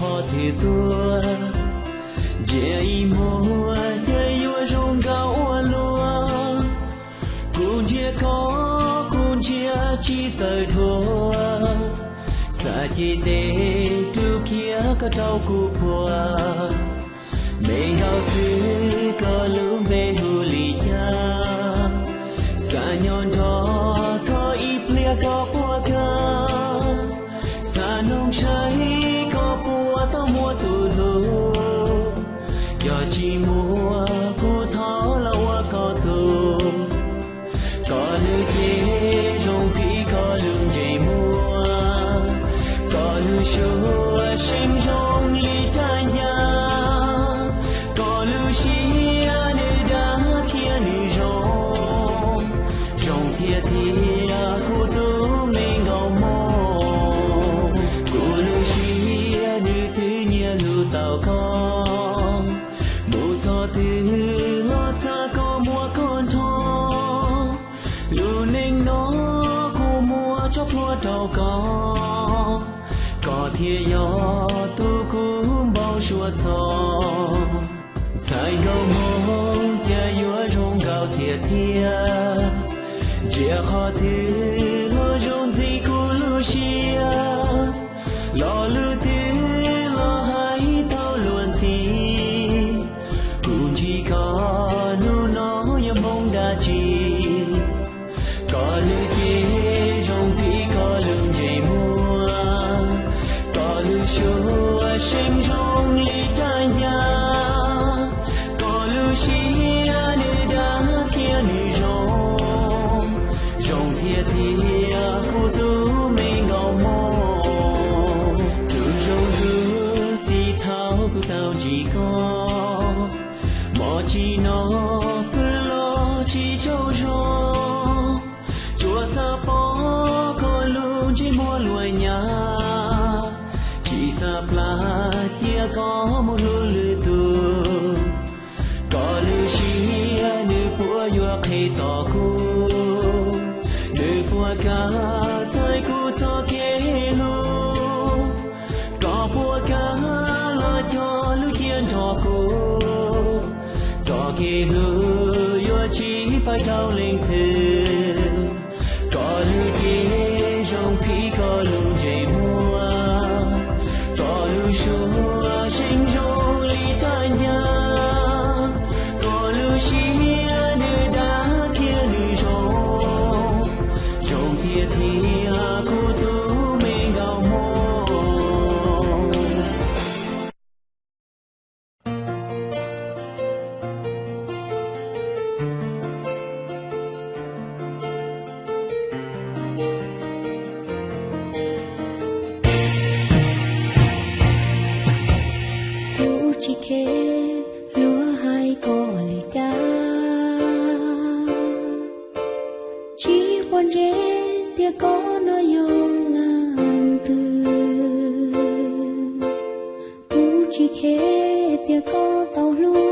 Twb tuaj ntsia ib hmos, cas yuav zoo nkauj ua luaj. Kuv ntsia koj, kuv ntsia tsis txawj dhuav, xav cia tes rub kiag koj rau kuv puag. Me nkauj xwb, koj lub npe hu li cas? Xav nyob nrog koj ib pliag koj puas kam? Xav noog saib koj puas tau muaj tus hlub. Yog tsis muaj, kuv thov los ua koj tus. Koj lub cev zoo phim koj lub ntsej muag, koj lub suab seem zoo li raj ncas, koj lub siab nws dag thiab nws zoo, zoo thiab thiab kuv tus me nkauj hmoob. Kuv lub siab nws twb nyiam hlub tau koj, mus txog twg los xav koj muaj koj nrho. Lub neej no kuv muab tso plhuav rau koj, koj thiaj yog tus kuv npau suav txog. Ntxhais nkauj hmoob, cas yuav zoo nkauj tiag tiag, ntsia qhov twg los zoo ntxim kuv lub siab. Lo lus twg los hais tau luag ntxhi, kuv ntsib koj hnub no yog hmoo dab tsi? Koj lub cev zoo phim koj lub ntsej muag, koj lub suab seem zoo li raj ncas, koj lub siab nws dag thiab nws zoo, zoo thiab thiab kuv tus me nkauj hmoob. Tus zoo hlub txij thaum kuv tau ntsib koj, hmo tsim no pw los tsis tsaug zog, tsuas xav pom koj lub ntsej muag luag nyab, tsis xav plam cia koj mus hlub lwm tus. Koj lub siab nws puas yuav qhia txog kuv, nws puas kam txais kuv txoj kev hlub, koj puas kam los cog lub cev nrog kuv, txoj kev hlub yuav tsis faib rau leej twg. Koj lub cev zoo phim koj lub ntsej muag, koj lub suab seem zoo li raj ncas, koj lub siab nws dag thiab nws zoo, zoo thiab thiab kuv tus me nkauj hmoob. Kuv tsis khe luag hais koj li cas, tsis quav ntsej tias koj no yog leej twg. Kuv tsis khe tias koj tau hlub